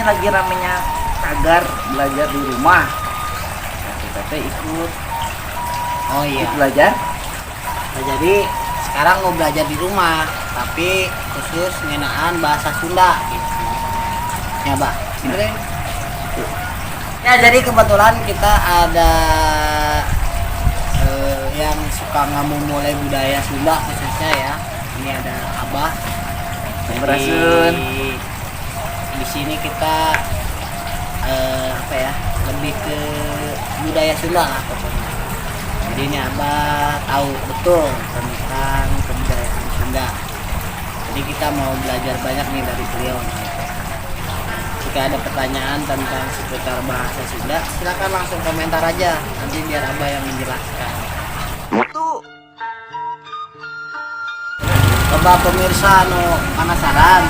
lagi ramenya tagar belajar di rumah. Nah, kita teh ikut. Oh iya. Ikut belajar. Nah, jadi sekarang mau belajar di rumah, tapi khusus ngenaan bahasa Sunda gitu. Ya, Bah. Gitu deh. Ya, jadi kebetulan kita ada yang suka ngamumule budaya Sunda khususnya ya. Ini ada Abah. Sampurasun. Jadi di sini kita apa ya? Lebih ke budaya Sunda lah pokoknya. Jadi ini Abah tahu betul tentang kebudayaan Sunda. Jadi kita mau belajar banyak nih dari beliau nih. Jika ada pertanyaan tentang seputar bahasa Sunda, silakan langsung komentar aja. Nanti biar Abah yang menjelaskan. Tuh. Coba pemirsa nu penasaran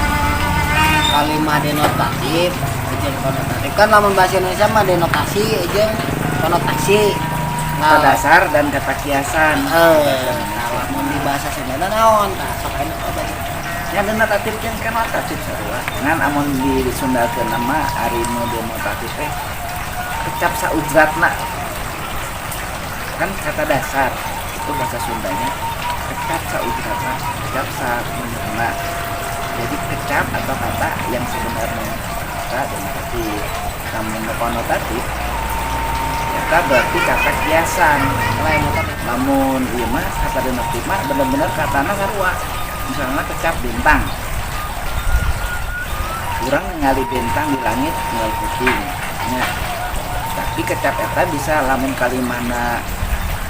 kalimat denotatif jeung konotatif, kan lamun bahasa Indonesia mah denotasi jeung konotasi. Kata Nah, dasar dan kata kiasan. Nah, lamun di bahasa Sunda naon tah, sok enak apa? Ya, denotatif jeung konotatif sarua. Ngan amun di Sundakeun nama ari nu denotatif teh kecap saujratna. Kan kata dasar itu bahasa Sundanya kecap saujratna, kecap sabenerna. Jadi kecap atau kata yang sebenarnya kata denotatif. Namun konotatif eta berarti kata kiasan. Lain motor. Namun ieu mah kata denotatif mah bener-bener katana sarua. Misalnya kecap bintang, urang ningali bintang di langit ngal puting nya, tapi kecap eta bisa lamun kalimahna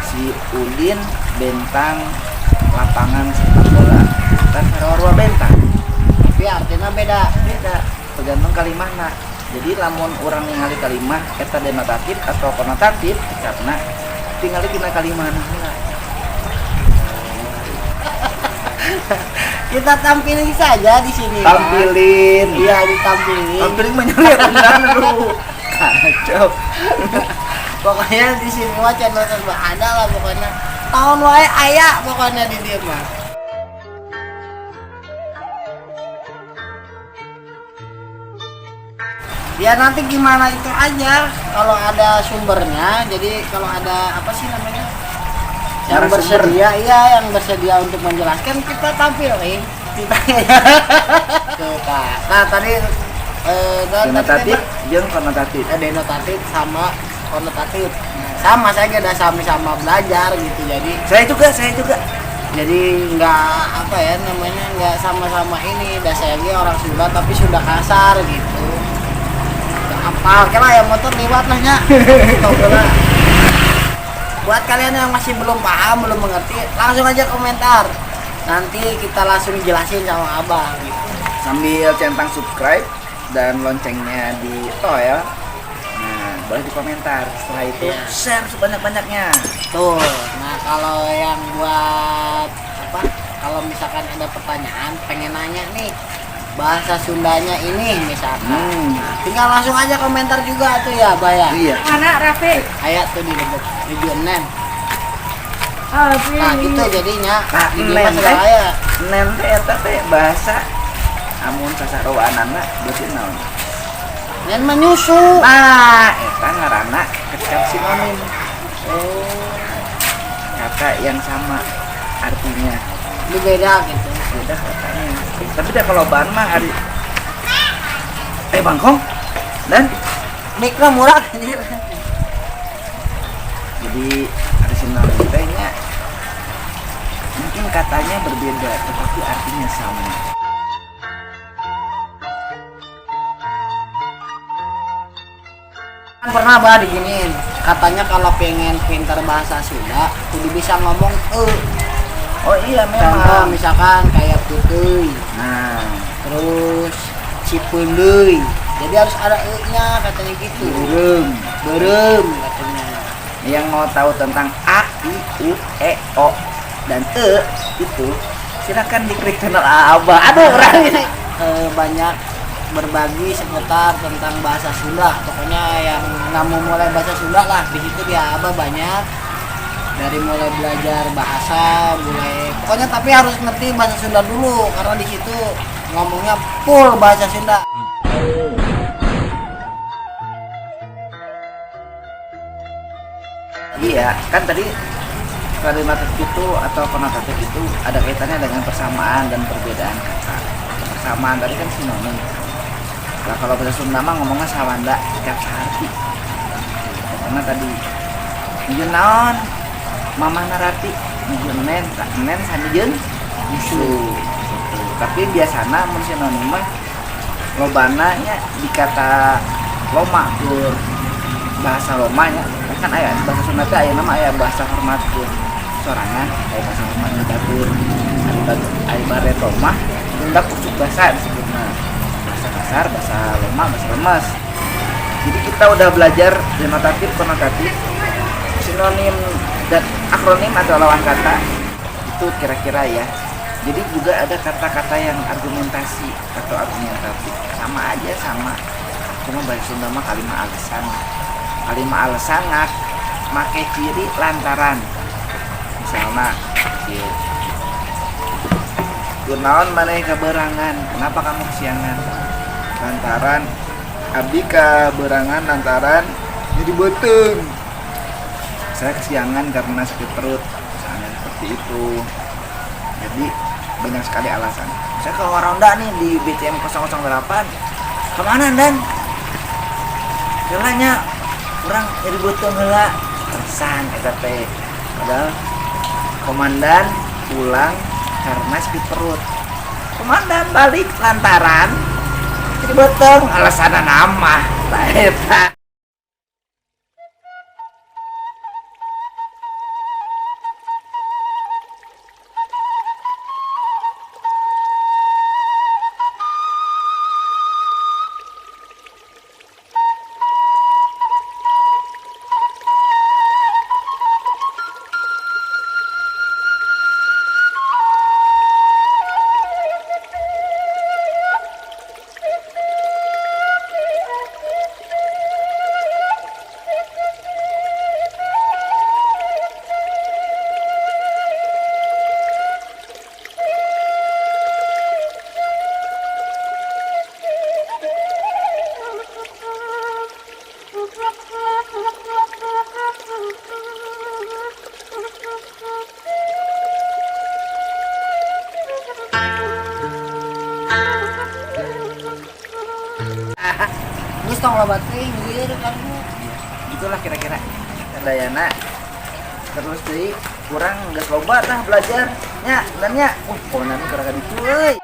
si Udin bentang lapangan sepak bola, kan sarua bentang. Tapi artinya beda. Beda, tergantung kalimahna. Jadi lamun urang ningali kalimah eta denotatif atau konotatif kecapna, tingali dina kalimahna heula. Kita tampilin saja di sini, Pak. Tampilin. Iya, ditampilin. Tampilin menyelihat dulu. Kacau. Pokoknya di sini mah channel serba ada lah pokoknya. Tahun wae aya pokoknya di dieu mah. Ya nanti gimana itu aja kalau ada sumbernya. Jadi kalau ada apa sih namanya? Yang Narasumber. bersedia, iya, yang bersedia untuk menjelaskan kita tampilin. Kita tuh, Kak. Nah, tadi denotatif jeung konotatif. Denotatif sama konotatif. Sama, saya udah sama-sama belajar gitu. Jadi saya juga. Jadi nggak apa ya namanya, nggak sama-sama ini. Dah saya lagi orang Sunda tapi Sunda kasar gitu. Nggak apal kira ya motor lewat lah nya. Lah. Buat kalian yang masih belum paham, belum mengerti, langsung aja komentar. Nanti kita langsung jelasin sama Abang gitu. Sambil centang subscribe dan loncengnya di toel. Nah, boleh di komentar. Setelah itu Iya. Share sebanyak-banyaknya. Tuh. Nah, kalau yang buat apa? Kalau misalkan ada pertanyaan, pengen nanya nih bahasa Sundanya ini misalkan. Nah, tinggal langsung aja komentar juga tuh ya, Abah ya. Iya. Mana Rafi? Ayat tuh di lebet 76. Rafi. Nah, gitu jadinya. Nah, di nen Dimas teh. aya. Nen teh eta teh bahasa amun sasaroanana berarti naon? Nen menyusu. Nah, eta ngaranna kecap sinonim. Oh, Kata yang sama artinya. Ini beda gitu. Beda katanya. Tapi dah kalau ban mah hari Bangkong dan Mikro murah anjir. Jadi ada sinonim teh nya mungkin katanya berbeda tetapi artinya sama. Kan pernah bah diginiin, katanya kalau pengen pintar bahasa Sunda kudu bisa ngomong Oh iya Contoh memang. misalkan kayak putih, Nah, terus cipeundeuy. Jadi harus ada e-nya katanya gitu. Berem. Berem katanya. Yang mau tahu tentang A, I, U, E, O dan E itu silakan diklik channel Abah. Aduh, orang ini. Banyak berbagi seputar tentang bahasa Sunda. Pokoknya yang nggak mau mulai bahasa Sunda lah, di situ dia Abah banyak. Dari mulai belajar bahasa, mulai pokoknya tapi harus ngerti bahasa Sunda dulu karena di situ ngomongnya full bahasa Sunda. Iya, kan tadi denotatif itu atau konotatif itu ada kaitannya dengan persamaan dan perbedaan kata. Persamaan tadi kan sinonim. Nah, kalau bahasa Sunda mah ngomongnya sawanda kecap saharti. Karena tadi nuju naon mamah narati nuju nen nen sami jeung nyusu gitu. Tapi biasana mun sinonim mah lobana nya di kata loma keur bahasa lomanya kan aya bahasa Sunda teh aya nama aya bahasa hormat keur sorangan, aya bahasa hormat keur batur, aya bareto mah Sunda kusuk bahasa disebutna bahasa kasar, bahasa loma, bahasa lemes. Jadi kita udah belajar denotatif, konotatif, sinonim dan akronim atau lawan kata itu kira-kira ya. Jadi juga ada kata-kata yang argumentasi atau argumentatif, sama aja sama, cuma bahasa Sunda mah kalima alasan. Kalima alasan ngak make ciri lantaran. Misalnya kieu. Kunaon maneh kaberangan? Kenapa kamu kesiangan? Lantaran abdi kaberangan lantaran jadi beuteung. Saya kesiangan karena sakit perut, misalnya seperti itu. Jadi banyak sekali alasan. Saya ke Waronda nih di BCM 008. Kemana Dan? Kelanya kurang nyeri beuteung heula. Alasan eta teh. Padahal komandan pulang karena sakit perut. Komandan balik lantaran jadi beuteung, alasanna nama. Tah eta. Geus tong loba teuing ieu kamu. Gitulah kira-kira. Dayana terus deui kurang geus loba tah belajar nya dan nya. Konan keur ka ditu euy.